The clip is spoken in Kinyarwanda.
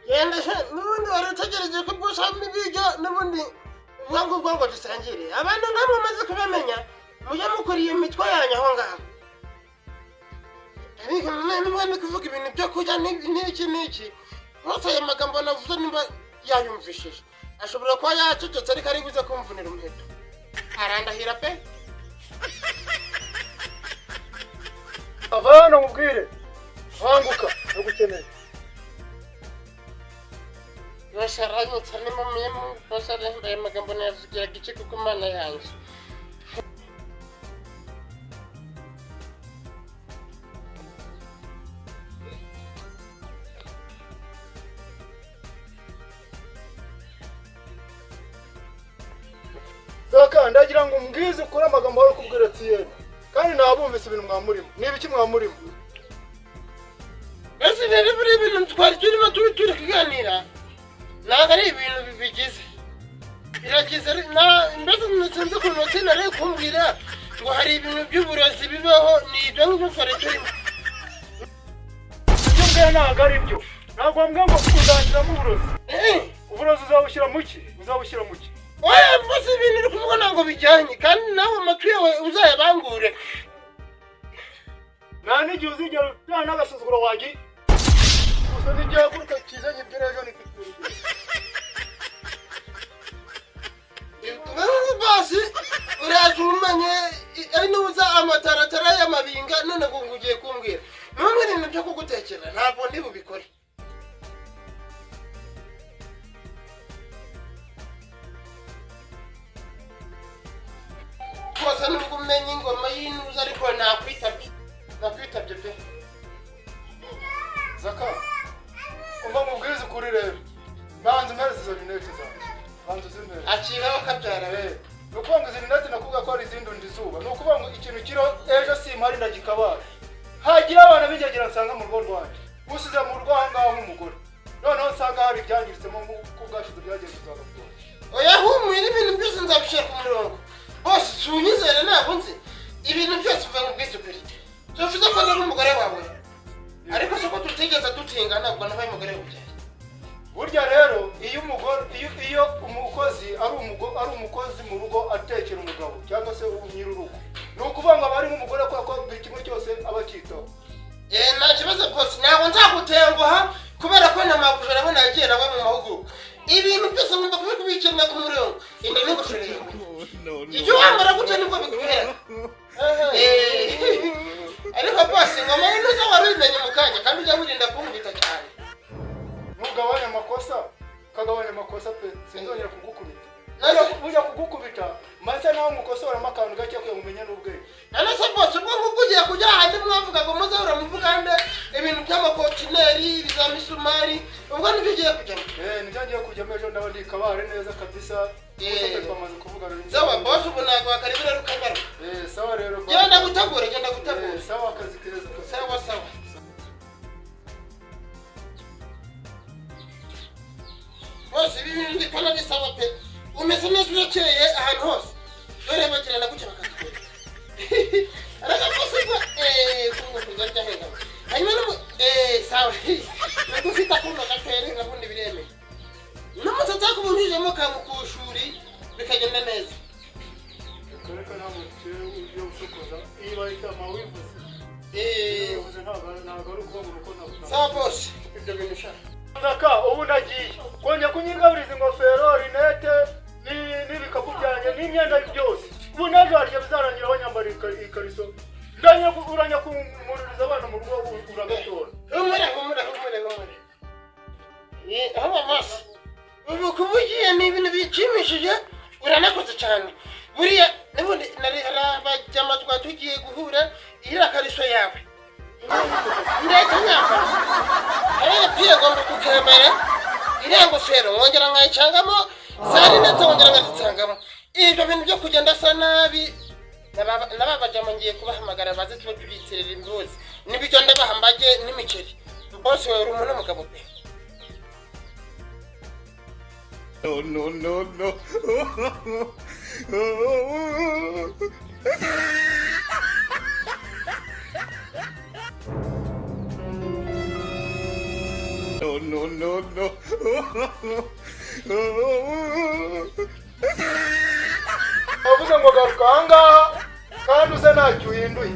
Genda se, n'ubundi wari utegereje ko bwosamo ibiryo, n'ubundi ubwo ngubwo ngo dusangire. Abantu nkamwe mumaze kubamenya, mujye mukora iyo mitwe yanyu aho ngaho. Ariko niba ndi kuvuga ibintu byo kurya n'iki n'iki, bose aya magambo navuze niba yayumvishije, ashobora kuba yacecetse, ariko ari buze kumvunira umuheto, arandahira pe. Ava hano nkubwire, banguka, ndagukeneye. Bose aranyitsa nimumuyemo, bose aya magambo nayavugiraga iki kuko Imana yanjye. Zaka, ndagira ngo umbwize ukuri amagambo wari kubwira Tiyeni, kandi nabumvise ibintu mwamurimo. Ni ibiki mwamurimo? Ese rero buriya ibintu twari turimo turi kuganira ntabwo ari ibintu bigize biragize, mbese sinzi ukuntu Tiyeni ari kumbwira ngo hari ibintu by'uburozi bibaho, ni ibyo ngibyo twari turimo. Ibyo mbwira ntabwo ari byo. Ntabwo wambwira ngo uzashyiramo uburozi. Uburozi uzabushyira mu ki? Uzabushyira mu ki? Oya, mbese ibintu uri kuvuga ntabwo bijyanye, kandi nawe amatwi yawe uzayabangure. Nta n'igihe uzigera nta n'agasuzuguro wagiye gusa n'igihaguruka kiza nkibwira ejo nifite urugero. Basi uraza umenye ari nuza amataratara y'amabinga, none ngo ugiye kumbwira numwe ibintu byo kugutekera, ntabwo ndi bubikore. Rwose nubwo umenya ingoma y'intuza, ariko nakwitabye, nakwitabye pe. Zaka, umva mubwirize ukuri rero, banza umpereze izo rinete zanjye, banza uzimpereze. Akiraho kabyara we. Ni ukuvuga ngo izi rinete nakubwira ko hari izindi undi izuba, ni ukuvuga ngo ikintu kiriho ejo simpari ndagikabara, hagira abana b'ingegera nsanga mu rugo rwanjye, usize mu rugo aha ngaha nk'umugore, noneho nsanga hari ibyangiritsemo nk'uko ubwashize byagiye kuzagakora. Oya, humura, ibintu byose nzabishyira ku murongo bose, sunyizere, ntabwo nzi ibintu byose. Uva mu bwisukuri tuvuze ko nari umugore wawe, ariko se ko tutigeze dutinga, ntabwo nabaye umugore wawe. Burya rero iyo umugore iyo umukozi ari umukozi mu rugo atekera umugabo cyangwa se nyir'urugo, ni ukuvuga ngo aba ari nk'umugore kubera ko buri kimwe cyose aba akitaho. Nta kibazo rwose, ntabwo nzagutenguha kubera ko na mabuja nawe nagiye nawe mu mahugurwa, ibintu byose ngomba kubikemura ku murongo. Inda n'ingofero yawe ijya wambara gutya nibwo biguhera. Ariko bose ingoma y'intuza wari ubimenye mu kanya, kandi ujya wirinda kunkubita cyane. Ntugabanye amakosa, ukagabanya amakosa pe, sinzongera kugukubita. Burya kugukubita maze nawe ngukosoramo akantu gake kugira ngo umenye n'ubwenge. None se bose ubwo ngubwo ugiye kujya ahandi mwavuga ngo muzahora muvugande ibintu by'amakontineri za misumari, ubwo nibyo ugiye kujyamo? Nibyo ngiye kujyamo, ejo ndaba ndi kabare neza kabisa. Gusa twamaze kuvugana. Sawa bose, ubu ntabwo wakaribira rukanyaruka. Sawa rero. Genda gutegura, genda gutegura. Sawa, akazi keza. Sawa sawa. Bose ibi bintu ndikora ni sawa pe, umeze neza, urakeye ahantu hose, dore bagirana gutya bakakubona, ariko bose ngo kungo kuza ryahengama hanyuma no sawa, nubwo ufite akuno gatere nabundi biremeye n'umusatsi wakubunyujemo kamukushuri bikagenda neza. Reka, ntabwo ujya usokoza iyi bayita mawivuze. Wivuze ntabwo ari ukuvuga ngo uko ntabwo. Sawa bose, ibyo bintu ushaka. Zaka, ubu ndagiye kongera kunyigaburiza ingofero, rinete n'ibikapu byanjye n'imyenda byose. Ubu n'ejo hari igihe bizarangira banyambara ikariso, ndanya uranya kumuririza abana mu rugo uragatora. Humura, humura, humura, humura. Aho bose ubu kuba ugiye ni ibintu bishimishije, uranakoze cyane. Buriya n'ubundi nari hari abajyama twari tugiye guhura, iriya kariso yawe ndahita nyambara, hariya agapira ngomba kukambara, iriya ngofero nkongera nkayicangamo, za rinete nkongera nkazicangamo. Ibyo bintu byo kugenda asa nabi, n'aba bajyama ngiye kubahamagara baze tube tubitirira imbuzi n'ibiryo, ndabaha mbage n'imiceri. Bose wowe uri umuntu w'umugabo pe. No, no, no, no. No, no, no, no. Wavuze ngo garuka ahangaha kandi uze ntacyo uhinduye.